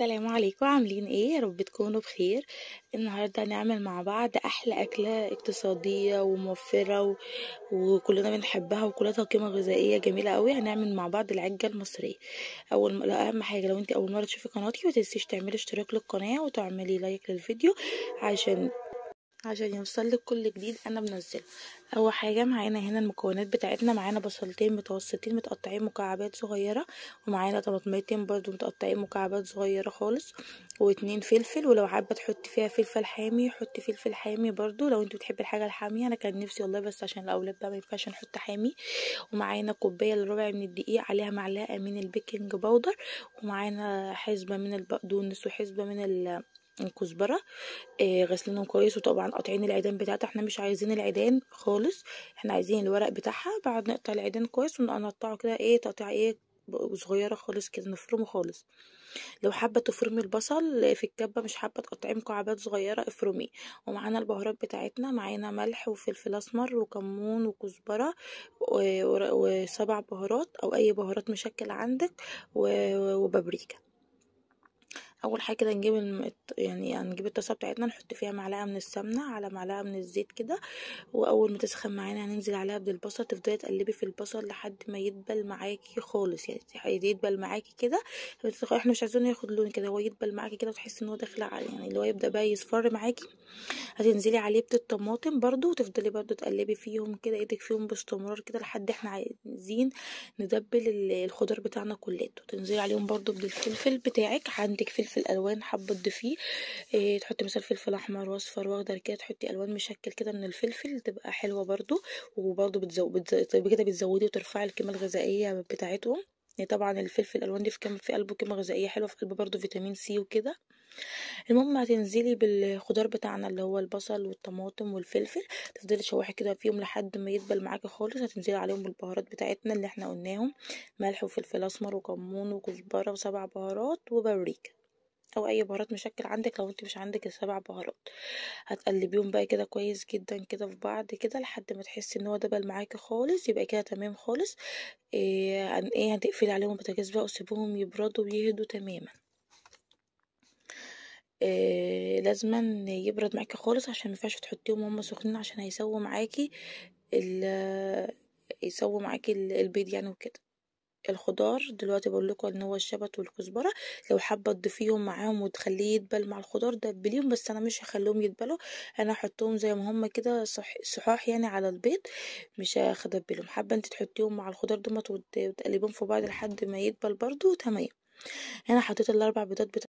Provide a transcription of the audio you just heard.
السلام عليكم، عاملين ايه؟ يا رب تكونوا بخير. النهارده هنعمل مع بعض احلى اكله اقتصادية وموفره وكلنا بنحبها وكلها قيمة غذائية جميلة قوي. هنعمل مع بعض العجه المصرية. اهم حاجة لو انت اول مرة تشوفي قناتي ما تنسيش تعملي اشتراك للقناة وتعملي like للفيديو عشان يوصلك كل جديد انا بنزله. اول حاجة معانا هنا المكونات بتاعتنا، معانا بصلتين متوسطين متقطعين مكعبات صغيرة، ومعانا طماطمتين برضو متقطعين مكعبات صغيرة خالص، واتنين فلفل، ولو حابة تحطي فيها فلفل حامي حطي فلفل حامي برضو لو انت بتحبي الحاجة الحامية. انا كان نفسي والله، بس عشان الاولاد بقى ما ينفعش نحط حامي. ومعانا كوباية الا ربع من الدقيق عليها معلقه من ال baking powder، ومعانا حزبه من البقدونس وحزبه من الكزبره، غسلينهم كويس، وطبعا قاطعين العيدان بتاعتها. احنا مش عايزين العيدان خالص، احنا عايزين الورق بتاعها. بعد نقطع العيدان كويس ونقطعه كده ايه تقطيع ايه صغيرة خالص كده، نفرمه خالص. لو حابة تفرمي البصل في الكبه، مش حابة تقطعيه مكعبات صغيرة افرميه. ومعانا البهارات بتاعتنا، معانا ملح وفلفل اسمر وكمون وكزبره وسبع بهارات او اي بهارات مشكل عندك وبابريكا. اول حاجة كده نجيب يعني هنجيب الطاسه بتاعتنا، نحط فيها معلقه من السمنة على معلقه من الزيت كده، واول ما تسخن معانا هننزل عليها بالبصل. تفضلي تقلبي في البصل لحد ما يدبل معاكي خالص، يعني يدبل معاكي كده. احنا مش عايزينه ياخد لون كده، هو يدبل معاكي كده وتحسي ان هو داخل على يعني اللي هو يبدا بقى يصفر معاكي. هتنزلي عليه بالطماطم برده، وتفضلي برده تقلبي فيهم كده ايدك فيهم باستمرار كده لحد احنا عايزين ندبل الخضار بتاعنا كلته. تنزلي عليهم برده بالفلفل بتاعك، عندك فلفل الوان حابة تضيفيه، تحطي مثلا فلفل احمر واصفر واخضر كده، تحطي الوان مشكل كده من الفلفل تبقى حلوة برده. وبرده كده بتزودي وترفعي القيمة الغذائية بتاعتهم. يعني طبعا الفلفل الالوان دي في قلبه قيمة غذائية حلوة، في قلبه برده فيتامين سي وكده. المهم هتنزلي بالخضار بتاعنا اللي هو البصل والطماطم والفلفل، تفضلي تشوحي كده فيهم لحد ما يدبل معاكي خالص. هتنزلي عليهم بالبهارات بتاعتنا اللي احنا قلناهم، ملح وفلفل اسمر وكمون وكزبره وسبع بهارات وبابريكا او اي بهارات مشكل عندك. لو انت مش عندك السبع بهارات هتقلبيهم بقى كده كويس جدا كده في بعض كده لحد ما تحسي ان هو دبل معاكي خالص، يبقى كده تمام خالص. ايه هتقفلي عليهم البوتاجاز بقى وسيبوهم يبردوا ويهدوا تماما. لازما يبرد معاكي خالص عشان ما ينفعش تحطيهم وهم سخنين، عشان هيسووا معاكي يسووا معاكي البيض يعني وكده. الخضار دلوقتي بقول لكم ان هو الشبت والكزبره، لو حابة تضيفيهم معاهم وتخليه يدبل مع الخضار دبليهم، بس انا مش هخليهم يدبلوا، انا هحطهم زي ما هم كده صحاح يعني على البيض، مش هدبلهم. حابة انت تحطيهم مع الخضار دول وتقلبيهم في بعض لحد ما يدبل برضو تمام. هنا حطيت الاربع بيضات